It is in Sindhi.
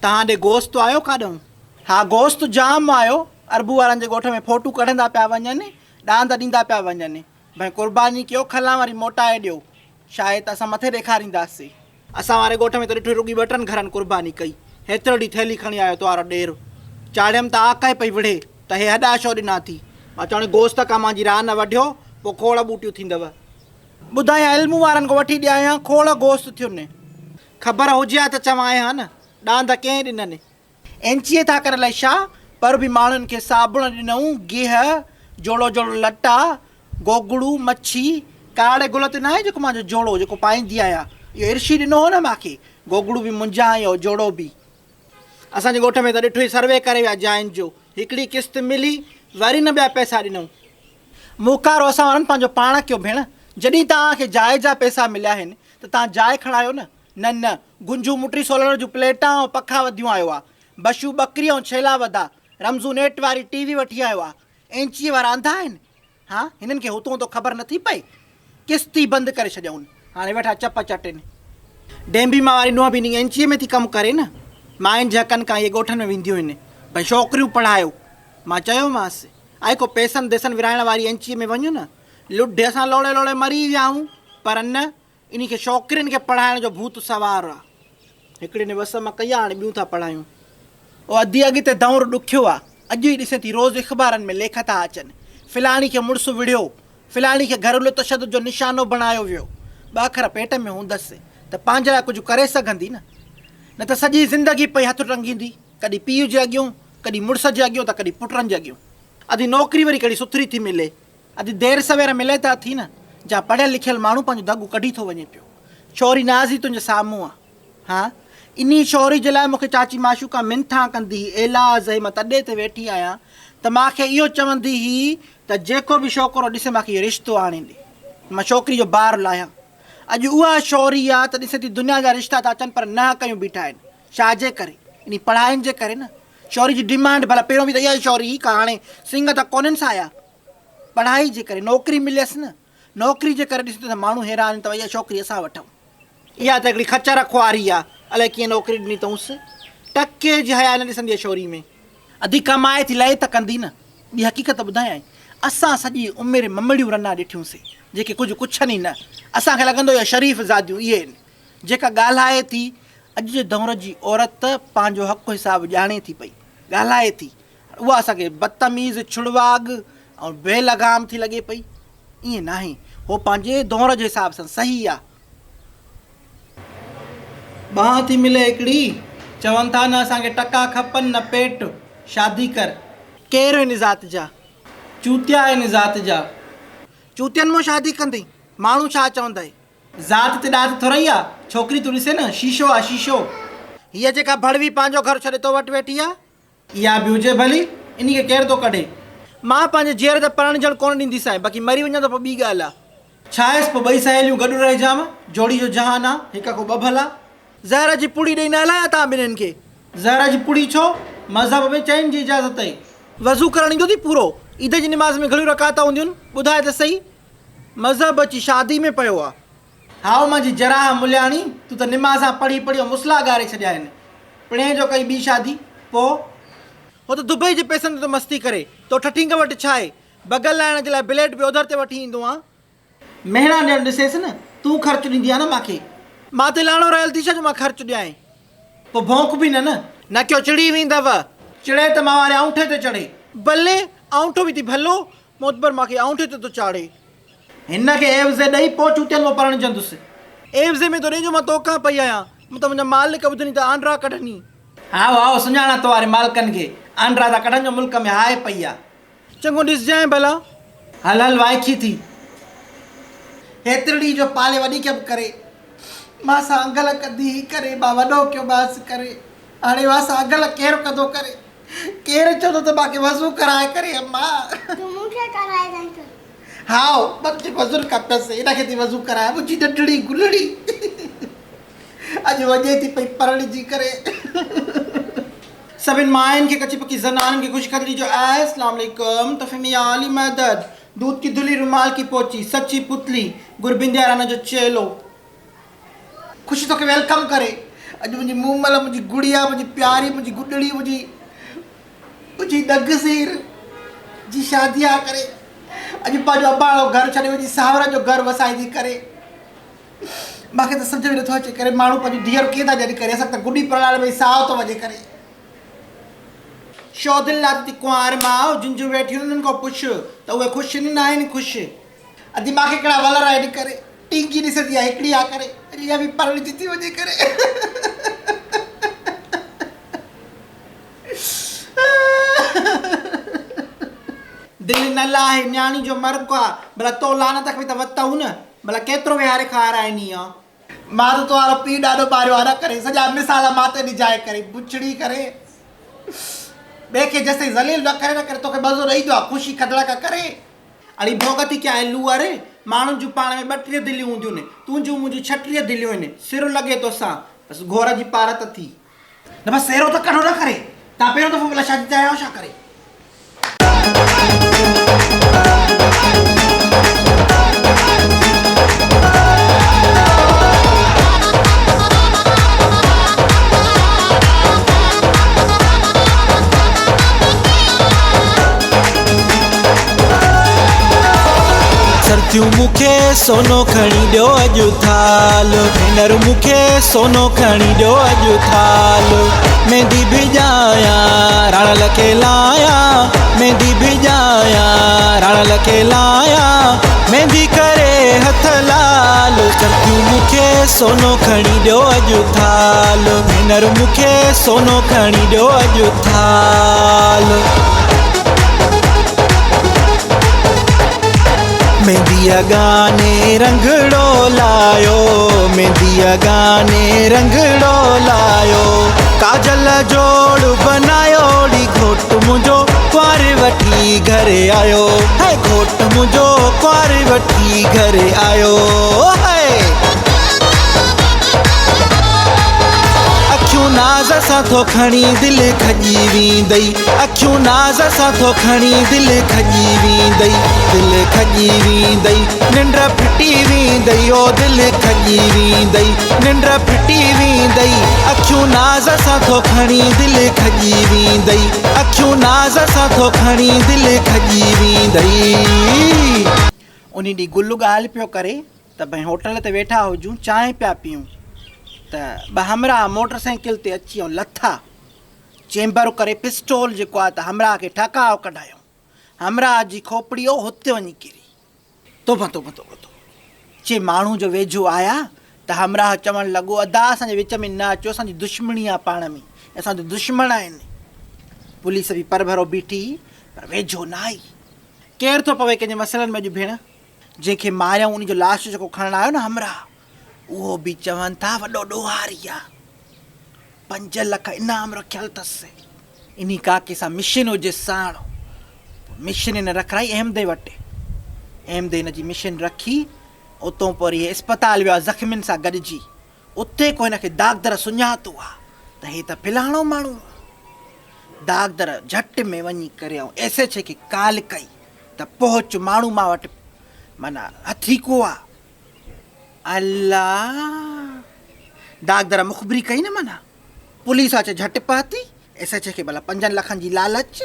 توهان ڏي گوشت آيو ڪاڏئون؟ ها گوشت جام آيو، اربو وارن جي ڳوٺ ۾ فوٽو ڪڍندا پيا وڃن، ڏاند ڏيندا پيا وڃن. ڀئي قرباني ڪيو کلان وري موٽائي ڏيو. شايد ته اسان مٿي ڏيکارينداسين. اسان واري ڳوٺ ۾ ته ڏٺو رڳي ٻه ٽن گهرن قرباني ڪئي. هيترڙي ٿيلهي کڻي آيو توهارو ڏير. چاڙهيم ته آڪهه پئي وڙهي ته هي هڏا ڇو ڏنا ٿي. مان چوڻي گوشت کان مانجي راهه نه وڍيو پوء کوڙ ٻوٽيون ٿيندؤ. ٻڌايان علمون وارن کان وٺي ڏيايان کوڙ گوشت ٿين. خبر هجي ها ته چوانء ها نه، ڏاند ڪنهن ڏنن. اينچيء ٿا ڪري الائي ڇا، پر به ماڻهن کي صابڻ ڏنئون، گيهه، جوڙو جوڙو لٽا، گوگڙو، مڇي، ڪاڙي گل تي ناهي جيڪو مانجو جوڙو جيڪو پائيندي آهيان، اهو عرشي ڏنو هو نه مانکي، گوگڙو به منهنجا ۽ اهو جوڙو به. اسان جي ڳوٺ ۾ ته ڏٺوئي سروي ڪري ويا جاين جو، هڪڙي قسط ملي، وري نه ٻيا پئسا ڏنئون. موڪارو اسان وارن پنهنجو پاڻ ڪيو ڀيڻ، جڏهن توهان کي جاء جا پئسا مليا آهن ته توهان جاء کڻايو نه. نه نه، گنجو مٽري سولر جون پليٽان ۽ پکا وڌيون آيو آ، بشو ٻڪري ۽ ڇيلا وڌا، رمضو نيٽ واري ٽي وي وٺي آيو آ، اينچيء وارا انڌا آهن؟ ها، هنن کي هتون هتون خبر نٿي پئي؟ قسط ئي بند ڪري ڇڏيائون، هاڻي ويٺا چپ چٽين. ڊيمبي مان واري نونهن به انهي اينچيء ۾ ٿي ڪم ڪري نه، ماين جي حقن کان اهي ڳوٺن ۾ وينديون هن، ڀئي ڇوڪريون پڙهايو. مان چيومانس، آء ڪو پئسن ديسن ورهائڻ واري اينچيء ۾ وڃ نه، لڍ اسان لوڙي لوڙي مري ويا آهيون، پر نه، انهي کي ڇوڪرين کي پڙهائڻ جو ڀوت سوار آ. هڪڙي ني وس مان ڪئي آ، هاڻي ٻيون ٿا پڙهايون. او ادي اڳتي دؤر ڏکيو آ. اڄ ئي ڏسين ٿي روز اخبارن ۾ ليک ٿا اچن. فلاڻي کي مڙس وڙهيو، فلاڻي کي گهريلو تشدد جو نشانو بڻايو ويو. ٻه اکر پيٽ ۾ هوندس ته پنهنجي لاء ڪجهه ڪري سگهندي نه. نه ته سڄي زندگي پئي هٿ ٽنگيندي، ڪڏهن پيء جي اڳيون، ڪڏهن مڙس جي اڳيون ته ڪڏهن پٽن جي اڳيون. ادي نوڪري وري ڪهڙي سٿري ٿي ملي. ادي دير سوير ملي ته اٿي نه، جا پڙهيل لکيل ماڻهو پنهنجو دڳ ڪڍي ٿو وڃي پيو. ڇوري نازي تنهنجي سامهون آ. ها، انهي ڇوري جي لاء مون کي چاچي معشوقه منٿان ڪندي هئي، ايلاز هي مان تڏي تي ويٺي آهيان ته مان کي اهو چوندي هئي ته جيڪو به ڇوڪرو ڏسين مان کي اهو رشتو آڻي ڏي، مان ڇوڪري جو بار لاهيان. اڄ اها ڇوري آ ته ڏسين ٿي دنيا جا رشتا ٿا اچن پر ننهن ڪيون بيٺا آهن. ڇا جي ڪري؟ انهي پڙهاين جي ڪري نه. ڇوري جي ڊيمانڊ ڀلا پهريون به ته اها ئي ڇوري هئي ڪا هاڻي سنگ ته ڪونهن سايا. پڙهائي جي ڪري نوڪري مليس نه، نوڪري جي ڪري ڏسين ته ماڻهو حيران آهن ته اها ڇوڪري اسان وٺون. اها ته هڪڙي خچر خواري آ، الائي ڪيئن نوڪري ڏني اٿئونس. ٽڪي جي حياء نه ڏسندي آهي ڇوري ۾. اڌي ڪمائي ٿي لئي ته ڪندي نه. ٻي حقيقت ٻڌايانء، اسان سڄي عمر ممڙيون رنا ڏٺيون سي، جيڪي ڪجهه ڪڇن ئي نه. اسان کي لڳندو هو اهي شريف زاديون اهي آهن. جيڪا ڳالهائي ٿي، اڄ جي دور جي عورت پنهنجو حق حساب ڄاڻي ٿي پئي، ڳالهائي ٿي. اها اسان کي بدتميز، ڇڙواڳ ۽ بي لغام ٿي لڳي پئي. ائين ناهي. هو پنهنجي دور جي حساب سان صحيح آ. ٻانهن ٿي ملي هڪڙي. چون ٿا نه اسان کي ٽڪا کپن نه پيٽ. شادي ڪر. ڪير هن ذات جا؟ چوتيا هن ذات جا. چوتين مون شادي ڪندين؟ ماڻهو ڇا چوندئي؟ ذات تي ڏات ٿورئي آ. ڇوڪري تون ڏسين نه، شيشو آ شيشو. هيء جيڪا ڀڙوي پنهنجو گهر ڇڏي تو وٽ ويٺي آ. اها به هجي ڀلي، انهي کي ڪير ٿو ڪڍي. مان پنهنجي جيئري ته پرڻجڻ ڪونه ڏينديسانء، باقي مري وڃان ته پوء ٻي ڳالهه آ. ڇاهيس پوء ٻئي سهيليون گڏ رهجانء، جوڙي جو جهان آ، هڪ کان ٻه ڀلا. زهر جي پڙي ڏئي نه هلايان توهان ٻنهين کي. زهر جي پڙي ڇو؟ مذهب ۾ چئن جي اجازت اهي. وضو ڪرڻ ايندو ٿي پورو؟ عيد جي نماز ۾ گهڻيون رڪعتان هونديون؟ ٻڌاء ته سهي. مذهب اچي شادي ۾ پيو آ. هائو مانجي جراح ملياڻي، تون ته نمازان پڙهي پڙهي اهي مصلا ڳاري ڇڏيا آهن. پڻهين جو ڪئي ٻي شادي، پوء؟ هو ته دبئي جي پئسن تي ٿو مستي ڪري. تو ٺٺينگ وٽ ڇا آهي؟ بغل لاهڻ جي لاء بليڊ به اوڌر تي وٺي ايندو آن. مهڻا ڏيڻ ڏسيس نه، تون خرچ ڏيندي آن نه مان کي. مان تي لاڻو رهيل ٿي ڇا جو مان خرچ ڏيانء؟ پوء ڀونڪ به نه نه. نه ڪيو چڙي ويندؤ. چڙي ته مان واري آئونٺي تي چڙهي. بلي، آئونٺو به ٿي ڀلو، معتبر مان کي آئونٺي تي ٿو چاڙهي. هن کي عيوضي ڏئي پوء چوٽين مان پرڻجندس. عيوضي ۾ ٿو ڏئين جو مان توکان پئي آهيان. متان منهنجا مالڪ ٻڌني ته آنڊرا ڪڍني. هائو هائو سڃاڻان تو واري مالڪن کي. آنڊرا ٿا ڪڍن جو ملڪ ۾ هاء پئي آ. چڱو ڏسجانء ڀلا. هل هل وائکي ٿي. هيترڙي جو پالي وڏي کي به ڪري. مان سان انگل ڪندي هئي ڪري مان وڏو ڪيومانس ڪري. هاڻي مان سان انگل ڪير ڪندو ڪري. ڪير چوندو ته مان کي وضو ڪرائي ڪري اما. تون مون کي ڪرائيندين ته. هائو مون کي وضو کپيس هن کي ٿي وضو ڪرايان منهنجي ننڍڙي گلڙي اڄ وڃي ٿي پئي پرڻجي ڪري. سڀن ماين کي ڪچي پڪي زنانن کي خوشخبري جو السلام عليڪم تفهيم يا علي مدد دودھ ڪي دھلي رومال ڪي پوچي سچي پتلي گربنديا رانا جو چيلو. خوشي توکي welcome ڪري. اڄ منهنجي مومل، منهنجي گڙيا، منهنجي پياري، منهنجي گڏڙي، منهنجي منهنجي ڏنگ سير جي شادي آ ڪري اڄ پنهنجو اباڻو گهر ڇڏي وڃي ساهورن جو گهر وسائيندي ڪري مانکي ته سمجهه ۾ نٿو اچي ڪري ماڻهو پنهنجون ڌيئرون ڪيئن ٿا ڄڻي ڪري اسان ته گڏي پرڻائڻ ۾ ئي ساهه ٿو وڃي ڪري شو دل لاتي ڪنوار ماء جن جون ويٺيون انهن کان پڇ ته اهي خوش آهن ناهن خوش ادي مانکي ڪهڙا ولر آهن ڪري ٽينگي ڏسندي آ هڪڙي آ ڪري اڄ اها به پرڻجي ٿي وڃي ڪري. دل نه لاهي نياڻي جو مرڪ آ ڀلا تو لعنت کي به ته وتئون نه ڀلا ڪيترو ويهاري کارائني آ. مان ته توهارو پيء ڏاڏو ٻاريو آ نه ڪري سڄا مثال مان تي ڏجائي ڪري بڇڙي ڪري ٻئي کي جيستائين ذليل نه ڪري نه ڪري توکي مزو نه ايندو آ خوشي کدڙڪا ڪري. اڙي ڀوڳ ٿي ڪيان اي لوئر، ماڻهن جون پاڻ ۾ ٻٽيهه دليون هونديون آهن، تنهنجون منهنجون ڇٽيهه دليون آهن، سر لڳي توسان، بس گهور جي پارت ٿي. نه بس سيرو ته ڪڍو نه ڪري، تان پهريون دفعو ڀلا شادي تي آيا آهيو ڇا ڪري. سرتيون مون کي سونو کڻي ڏيو اڄ ٿالهه ڀينر مون کي سونو کڻي ڏيو اڄ ٿالهه ميندي ڀڄايان راڻل کي لايان ميندي ڀڄايان راڻل کي لايان ميندي ڪري هٿ لال سرتيون مون کي سونو کڻي ڏيو اڄ ٿالهه ڀينر مون کي سونو کڻي ڏيو اڄ ٿالهه. مينديء گاني رنگڙو لايو مينديء گاني رنگڙو لايو ڪاجل جوڙ بنايو ڙي گهوٽ منهنجو ڪنوار وٺي گهر آيو هي گهوٽ منهنجو ڪنوار وٺي گهر آيو هي. اکيون ناز سان ٿو کڻي دل کڄي ويندئي اکيون ناز سان ٿو کڻي دل کڄي ويندئي دل کڄي ويندئي ننڊ ڦٽي ويندئي او دل کڄي ويندئي ننڊ ڦٽي ويندئي اکيون ناز سان ٿو کڻي دل کڄي ويندئي اکيون ناز سان ٿو کڻي دل کڄي ويندئي. انهي ڏينهن گل ڳالهه پيو ڪري ته ڀئي هوٽل تي ويٺا هجون چانهه پيا پيئون ته ٻه همراهه موٽر سائيڪل تي اچي ۽ لٿا چيمبر ڪري پسٽول جيڪو آهي ته همراهه کي ٺڪاء ڪڍايائون همراهه جي کوپڙي او هتي وڃي ڪري توبه توبه توبه توبه چي ماڻهو جو ويجهو آيا ته همراهه چوڻ لڳو ادا اسان جي وچ ۾ نه اچو اسان جي دشمني آ پاڻ ۾ اسان جو دشمن آهن پوليس به پرڀرو بيٺي هئي پر ويجهو نه آئي ڪير ٿو پوي ڪنهن جي مسئلن ۾ اڄ ڀيڻ جنهن کي ماريائون ان جو لاش جيڪو کڻڻ آيو نه همراهه اهو به چون ٿا وڏو ڏوهاري آ. پنج لک انعام رکيل اٿس. انهي ڪاڪي سان مشن هجيس ساڻ. پوء مشن هن رکرائي احمدي وٽ. احمدي هن جي مشن رکي. اتون پوء وري هي اسپتال ويو آ زخمين سان گڏجي. اتي ڪو هن کي داغدر سڃاتو آ ته هي ته فلاڻو ماڻهو آ. داغدر جهٽ ۾ وڃي ڪري ۽ ايس ايڇ اي کي ڪال ڪئي. ته پهچ ماڻهو مان وٽ معنيٰ هٿيڪو آ. الله! داغدر مخبري ڪئي نه معنيٰ. پوليس اچي جهٽ پهتي. ايس ايڇ اي کي ڀلا پنجن لکن جي لالچ.